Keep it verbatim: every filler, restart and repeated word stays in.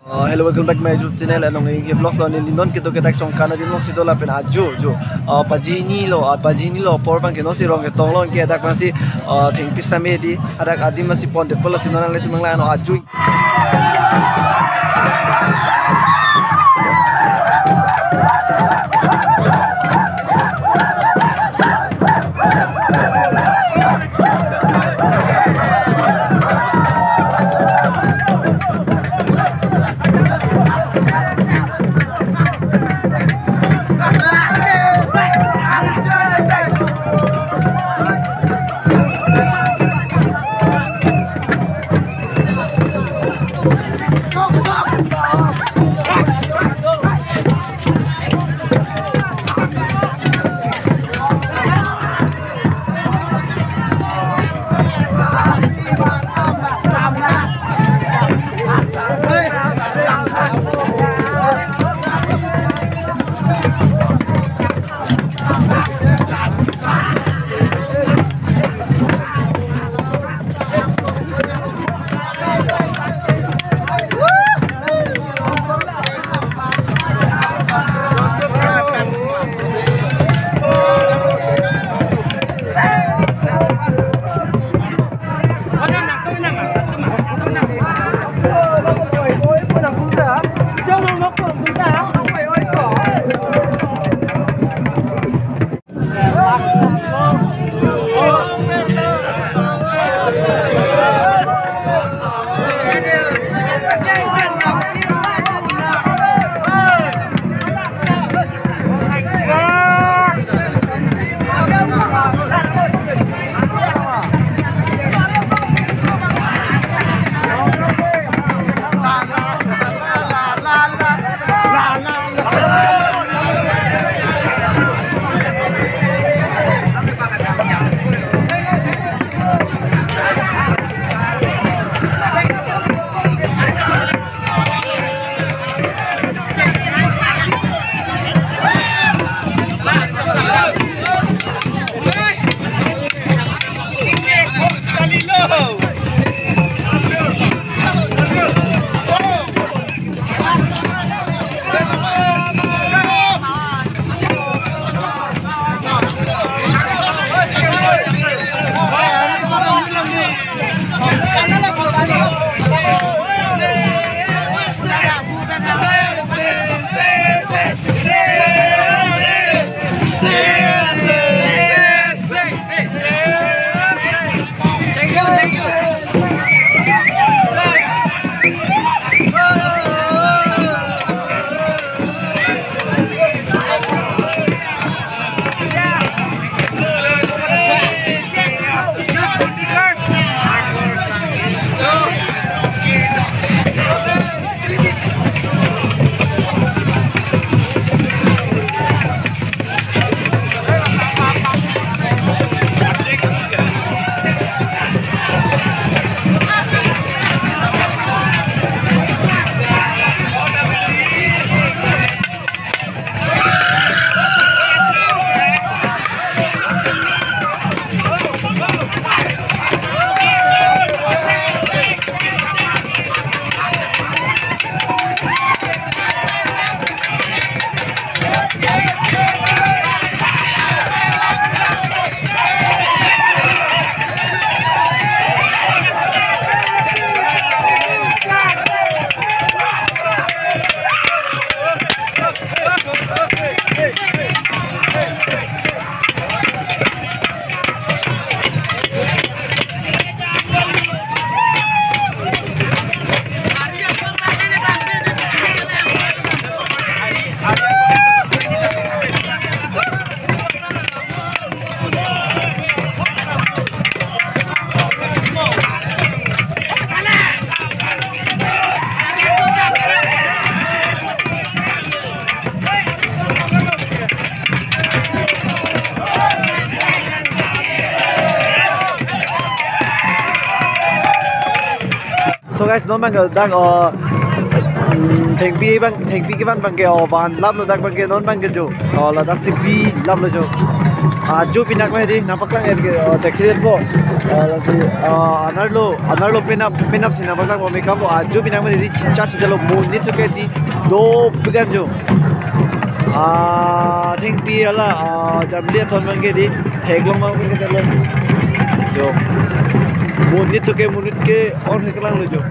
Uh, hello, welcome back my YouTube channel. Anong Inghe Vlogs lo, neli non kedo kedak Chongkan adim lo si do lapen ajo jo, uh, pajinilo, uh, pajinilo apor abang ke non si Rongketong lo ke, dak abang si, uh, thengpi sitame di, hadak adim abang si pondetpo lo si non nanglitum nanglang non ajo. So guys, non abang ke dak, uh, mm, Thengpi abang, thengpi kevan abangke, oh, vanlaplo dak abangke, non abangke jo. Oh, ladak si pilaplo jo. Ajo pinak mati, nangpaklang-et ke, oh, taxi po. Oh, lasi, oh, anerlo, anerlo penap, penap si nangpaklang po, mekam po, ajo pinak mati, di chicha chicha lo, monit thu ke di, dopik an jo. Ah, thengpi hala, ah, Jamli athon abangke di, theklong abangke telo. Jo. Monit thu ke, monit ke, on theklonglo jo.